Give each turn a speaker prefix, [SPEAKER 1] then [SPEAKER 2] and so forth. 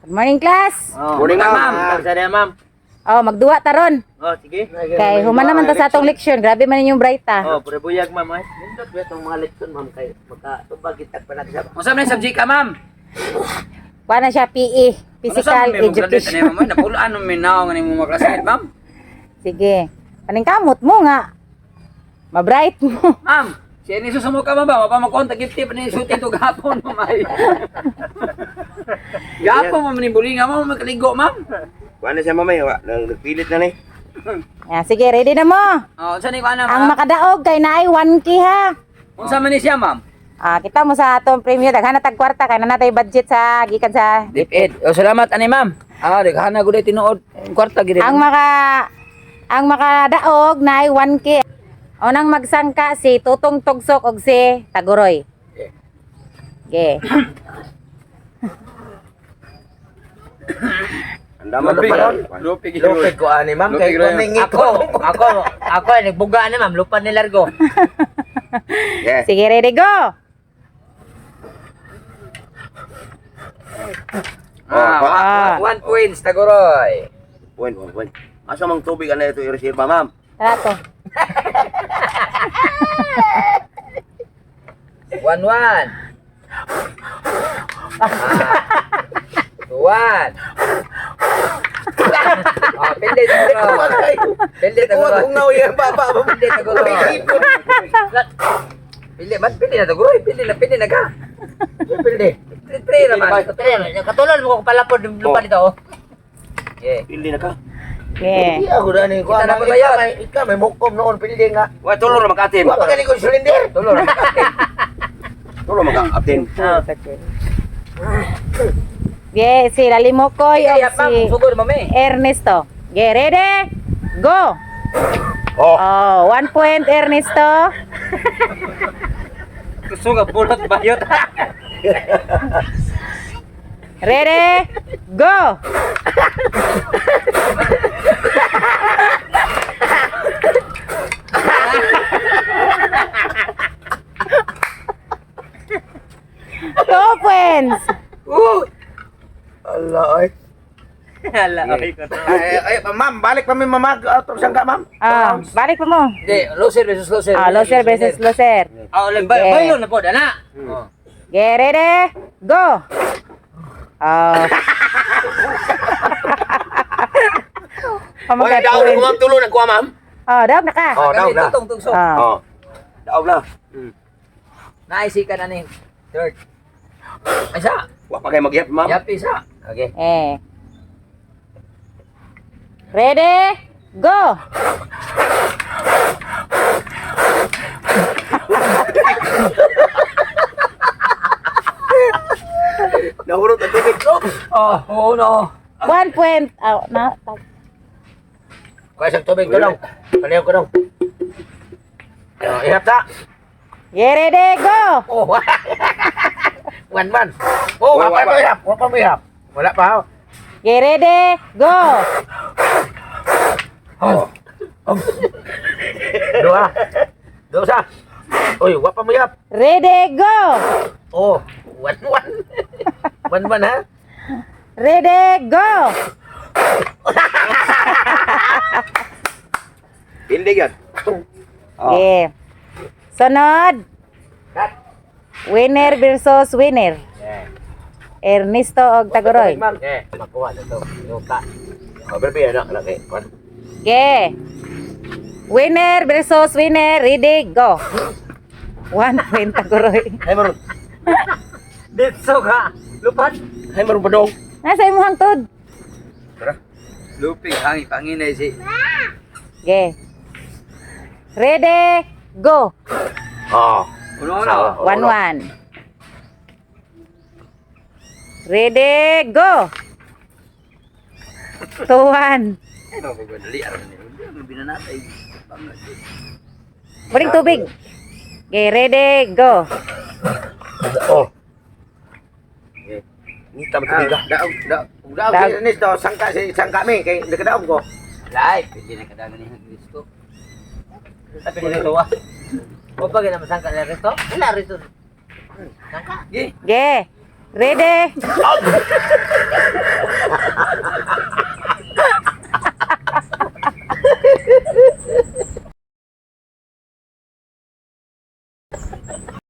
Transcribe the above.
[SPEAKER 1] Good morning, class.
[SPEAKER 2] Oh,
[SPEAKER 3] Morning, ma'am.
[SPEAKER 2] Ma'am. Ma'am.
[SPEAKER 1] Oh, magduwa taron.
[SPEAKER 2] Oh, sige.
[SPEAKER 1] Kay human naman ta sa atong leksyon. Grabe man inyong bright ah.
[SPEAKER 2] Oh, pure buyag, ma'am, ay.
[SPEAKER 3] Nindot ba itong mga leksyon, ma'am, kay magkatubag itag pa nagsama.
[SPEAKER 4] Unsa man yung subject ka, ma'am?
[SPEAKER 1] Kuha na siya PE, Physical Education.
[SPEAKER 4] Ma'am, napulaan mo minaw nga nimo mga classmate, ma'am.
[SPEAKER 1] Sige. Paningkamot mo nga. Ma-bright mo.
[SPEAKER 4] Ma'am, siya ni susumo ka ma'am ba? Mapa makonta gifty pa ni sulti to gapon, ma'am. Ay. Gapon ma'am ni bulinga ma'am makaligo, ma'am.
[SPEAKER 3] Kuha na siya mamay, wa. Nagpilit na ni.
[SPEAKER 1] Ya, sige, ready na mo.
[SPEAKER 4] Oh, unsa ni kuana,
[SPEAKER 1] Ang
[SPEAKER 4] ma'am?
[SPEAKER 1] makadaog kay naay 1K ha.
[SPEAKER 4] Unsa man ni siya, ma'am?
[SPEAKER 1] Ah, kita mo sa atong premyo daghan na tag kwarta kay na natay budget sa gikan sa
[SPEAKER 4] DepEd. Oh, salamat ani, ma'am. Ah, daghan na gud ay tinuod. Kwarta gid.
[SPEAKER 1] Ang makadaog naay 1K. Unang magsangka si Tutong Tugsok og si Taguroy. Okay.
[SPEAKER 3] Ang dama na pa.
[SPEAKER 4] Lupig.
[SPEAKER 5] Lupig ko ani ma'am kay
[SPEAKER 4] Lupig rin.
[SPEAKER 5] pamingit
[SPEAKER 2] Ako, ako, ako ay nagbuga ni ma'am, lupan ni Largo.
[SPEAKER 3] Yeah.
[SPEAKER 1] Sige, ready go.
[SPEAKER 4] Ah,
[SPEAKER 1] Ah.
[SPEAKER 4] 1 points Taguroy.
[SPEAKER 3] Point, one point. Asa mang tubig ana ito i-reserva, ma'am?
[SPEAKER 1] Tara to.
[SPEAKER 4] 1-1. Ah. 2-1. Ah, pili Taguroy. Pili Taguroy.
[SPEAKER 5] Ungaw yan baba.
[SPEAKER 4] Pili Taguroy. Pili man, pili na Taguroy. Pili na ka.
[SPEAKER 5] Pili.
[SPEAKER 4] 3 naman.
[SPEAKER 2] Katulad mo ko palapod lupan nito, oh.
[SPEAKER 4] Yeah.
[SPEAKER 3] Pili na ka.
[SPEAKER 1] Okay.
[SPEAKER 5] Hindi ako na ni ko.
[SPEAKER 4] Kita na ko bayad.
[SPEAKER 5] Ika may mukom noon pili nga.
[SPEAKER 3] Wa tulo ra makatin.
[SPEAKER 5] Wa pa gani ko cylinder.
[SPEAKER 4] Tulo ra.
[SPEAKER 3] Tulo makatin.
[SPEAKER 1] Yeah, si Lalimokoy og
[SPEAKER 4] Kaya ma'am,
[SPEAKER 1] si
[SPEAKER 4] sugod mami.
[SPEAKER 1] Ernesto. Okay, ready? Go.
[SPEAKER 3] Oh.
[SPEAKER 1] Oh, 1 point Ernesto.
[SPEAKER 2] Gusto nga bulot bayot.
[SPEAKER 1] Ready? Go. 2 points.
[SPEAKER 5] Allah ay.
[SPEAKER 2] Hala, ay.
[SPEAKER 5] Ay, ay, ma'am, balik pa mi mamag atong sangka ma'am.
[SPEAKER 1] Ah, balik pa mo.
[SPEAKER 4] Hindi, loser versus loser.
[SPEAKER 1] Ah, loser versus loser.
[SPEAKER 2] Oh, baylo na po, dana.
[SPEAKER 4] Oh.
[SPEAKER 1] Get ready? Go. Oh. Oh,
[SPEAKER 3] Oy, daog ko, ma'am, tulo nagkuha, ma'am.
[SPEAKER 1] Oh, daog na ka.
[SPEAKER 5] Oh, daog na.
[SPEAKER 4] Tutong tugso.
[SPEAKER 1] Ah.
[SPEAKER 3] Oh. Daog na.
[SPEAKER 4] Naisi ka na ni third. Ay sa.
[SPEAKER 3] Wa pa kay magyap, ma'am.
[SPEAKER 4] Yap isa.
[SPEAKER 5] Okay.
[SPEAKER 1] Eh. Ready? Go.
[SPEAKER 3] Nahurot ang tubig.
[SPEAKER 4] Oh, oh no.
[SPEAKER 1] 1 point. Oh, na.
[SPEAKER 5] Kuha isang tubig tulong. Panayaw ko dong. Oh, ihap ta.
[SPEAKER 1] Get ready? Go.
[SPEAKER 5] Oh. 1-1. Oh, wa pa mo ihap. Wa pa mo ihap. Wala pa. Oh.
[SPEAKER 1] Get ready? Go.
[SPEAKER 5] Oh. Dua. Dosa. Oy, wa pa mo ihap.
[SPEAKER 1] Ready? Go.
[SPEAKER 5] Oh, 1-1. 1-1 ha?
[SPEAKER 1] Ready? Go.
[SPEAKER 3] Pili yan. Oh.
[SPEAKER 1] Okay. Sunod. Winner versus winner. Ernesto og Taguroy.
[SPEAKER 5] Eh, makuha na to. Lupa.
[SPEAKER 3] Oh, berbe anak anak eh. Kuan.
[SPEAKER 1] Okay. Winner versus winner. Ready, go. 1 point Taguroy.
[SPEAKER 3] Hay maron.
[SPEAKER 2] Ditso ka. Lupan.
[SPEAKER 3] Hay maron padong.
[SPEAKER 1] Nasa imuhang tud.
[SPEAKER 3] Tara.
[SPEAKER 4] Lupig hangi panginay si.
[SPEAKER 1] Okay. Ready, go.
[SPEAKER 3] Oh.
[SPEAKER 4] Uno uno.
[SPEAKER 1] 1-1. Ready, go. 2-1.
[SPEAKER 4] Ay, mapagmadali aron ni. Ang binanatay.
[SPEAKER 1] Muling tubig. Okay, ready, go.
[SPEAKER 5] Oh.
[SPEAKER 3] Ngita man tubig ah.
[SPEAKER 5] Daog, daog. Daog
[SPEAKER 1] Daog.
[SPEAKER 5] si Ernesto, sangka si sangka mi kay nakadaog ko.
[SPEAKER 4] Lai, pili na kadami ni Kristo.
[SPEAKER 2] Tapi dito ah. O pa gina masangka na rito? Wala rito. Sangka.
[SPEAKER 4] Gi.
[SPEAKER 1] Okay. Ready?